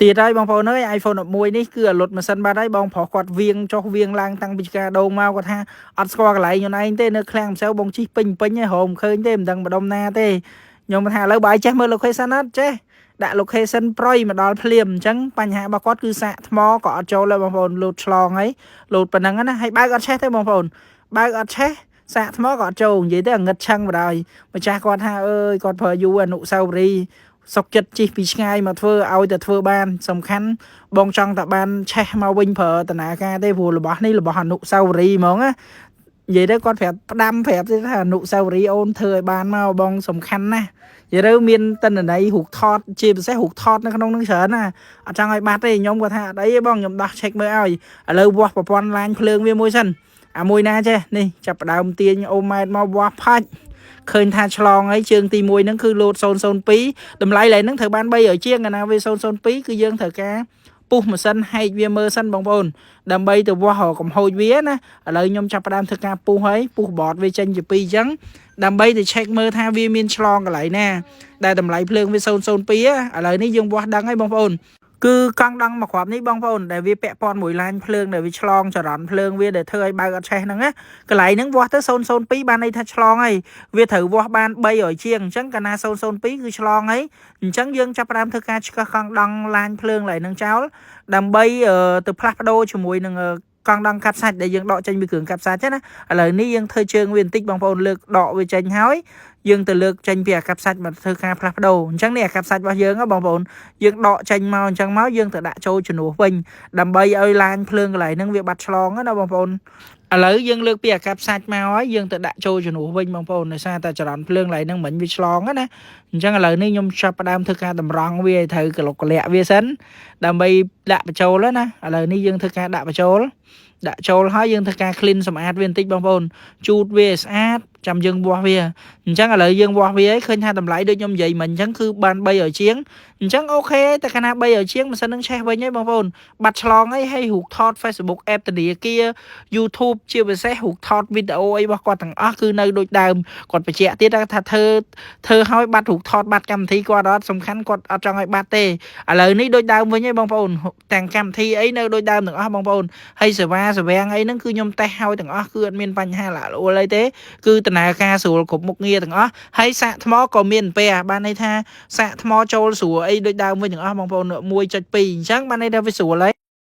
ទៀតហើយបងប្អូនអើយ iPhone 11នេះគឺអាលុតម៉ាស៊ីនបាត់ហើយបងប្រុសគាត់វៀងចុះវៀងឡើងតាំងពីការដូងមកគាត់ថាអត់ស្គាល់កន្លែងខ្លួនឯងទេនៅឃ្លាំងម្សៅបងជីកពេញពេញហើយរមឃើញទេមិនដឹងម្ដុំណាទេខ្ញុំថាឥឡូវបើឲ្យចេះមើល location អត់ចេះដាក់ location ប្រយមកដល់ភ្លាមអញ្ចឹងបញ្ហារបស់គាត់គឺសាកថ្មក៏អត់ចូលដែរបងប្អូនលោតឆ្លងហើយលោតប៉ុណ្ណឹងណាហើយបើកអត់ឆេះទេបងប្អូនបើកអត់ឆេះសាកថ្មក៏អត់ចូលនិយាយទៅងឹតឆឹងបណ្ដោយម្ចាស់គាត់ថាអើយគាត់ប្រើយូរអនុស្សាវរីយ៍សុកចិត្តជិះពីឆ្ងាយមកធ្វើឲ្យតែធ្វើបានសំខាន់បងចង់តែបានឆេះមកវិញប្រើតនាការទេព្រោះរបស់នេះរបស់អនុស្សាវរីយ៍ហ្មងណានិយាយទៅគាត់ប្រាប់ផ្ដាំប្រាប់ទៀតថាអនុស្សាវរីយ៍អូនធ្វើឲ្យបានមកបងសំខាន់ណាស់និយាយទៅមានតន្ន័យរូបថតជាពិសេសរូបថតនៅក្នុងនឹងច្រើនណាអត់ចង់ឲ្យបាត់ទេខ្ញុំគាត់ថាអត់អីទេបងខ្ញុំដោះ check មើលឲ្យឥឡូវវាស់ប្រព័ន្ធឡាញភ្លើងវាមួយសិនអាមួយណាចេះនេះចាប់ផ្ដើមទាញអូម៉ែតមកវាស់ផាច់ឃើញថាឆ្លងហើយជើងទី1ហ្នឹងគឺលោត002តម្លៃឡើយហ្នឹងត្រូវបាន300ជាងកាលណាវា002គឺយើងត្រូវការពុះម៉ាស៊ីនហែកវាមើលសិនបងប្អូនដើម្បីទៅវាស់រកកំហូចវាណាឥឡូវខ្ញុំចាប់ផ្ដើមធ្វើការពុះហើយពុះបតវាចេញជា2អញ្ចឹងដើម្បីទៅ check មើលថាវាមានឆ្លងកន្លែងណាដែលតម្លៃភ្លើងវា002ឥឡូវនេះយើងវាស់ដឹងហើយបងប្អូនគឺកង់ដង់មួយគ្រាប់នេះបងប្អូនដែលវាពាក់ព័ន្ធមួយឡាញភ្លើងដែលវាឆ្លងចរន្តភ្លើងវាដែលធ្វើឲ្យបើកអត់ឆេះហ្នឹងណាកន្លែងហ្នឹងវាស់ទៅ002បានន័យថាឆ្លងហើយវាត្រូវវាស់បាន300ជាងអញ្ចឹងកាលណា002គឺឆ្លងហើយអញ្ចឹងយើងចាប់ផ្ដើមធ្វើការឆ្កឹះកង់ដង់ឡាញភ្លើងកន្លែងហ្នឹងចោលដើម្បីទៅផ្លាស់ប្ដូរជាមួយនឹងកង់ដង់កាត់សាច់ដែលយើងដកចេញពីគ្រឿងកាត់សាច់ណាឥឡូវនេះយើងធ្វើជើងវាបន្តិចបងប្អូនលើកដកវាចេញហើយយើងទៅលើកចេញពីអាកាប់សាច់មកធ្វើការផ្លាស់ប្ដូរអញ្ចឹងនេះអាកាប់សាច់របស់យើងបងប្អូនយើងដកចេញមកអញ្ចឹងមកយើងទៅដាក់ចូលជំនួសវិញដើម្បីឲ្យឡាញភ្លើងកន្លែងហ្នឹងវាបាត់ឆ្លងណាបងប្អូនឥឡូវយើងលើកពីអាកាប់សាច់មកហើយយើងទៅដាក់ចូលជំនួសវិញបងប្អូនដោយសារតែចរន្តភ្លើងកន្លែងហ្នឹងមិញវាឆ្លងណាអញ្ចឹងឥឡូវនេះខ្ញុំចាប់ផ្ដើមធ្វើការតម្រង់វាឲ្យត្រូវកលុកកលាក់វាសិនដើម្បីដាក់បញ្ចូលណាឥឡូវនេះយើងធ្វើការដាក់បញ្ចូលដាក់ចូលហើយយើងធ្វើការ clean សម្អាតវាបន្តិចបងប្អូនជូតវាឲ្យស្អាតចាំយើងវាស់វាអញ្ចឹងឥឡូវយើងវាស់វាឲ្យឃើញថាតម្លៃដូចខ្ញុំនិយាយមិញអញ្ចឹងគឺបាន300ជាងអញ្ចឹង OK តែកាលណា300ជាងម៉ាស៊ីននឹងឆេះវិញហើយបងប្អូនបាត់ឆ្លងហើយហើយរូបថត Facebook app ធនាគារ YouTube ជាពិសេសរូបថតវីដេអូអីរបស់គាត់ទាំងអស់គឺនៅដូចដើមគាត់បញ្ជាក់ទៀតថាធ្វើធ្វើឲ្យបាត់រូបថតបាត់កម្មវិធីគាត់អត់សំខាន់គាត់អត់ចង់ឲ្យបាត់ទេឥឡូវនេះដូចដើមវិញហើយបងប្អូនទាំងកម្មវិធីអីនៅដូចដើមទាំងអស់បងប្អូនហើយសេវាសេវាងអីហ្នឹងគឺខ្ញុំតេស្តឲ្យទាំងអស់គឺអត់មានបញ្ហាលាក់លួលអីទេគឺដំណើរការស្រួលគ្រប់មុខងារទាំងអស់ហើយសាកថ្មក៏មានពេលបានន័យថាសាកថ្មចូលស្រួលអីដូចដើមវិញទាំងអស់បងប្អូន1.2អញ្ចឹងបានន័យថាវាស្រួលហើយ។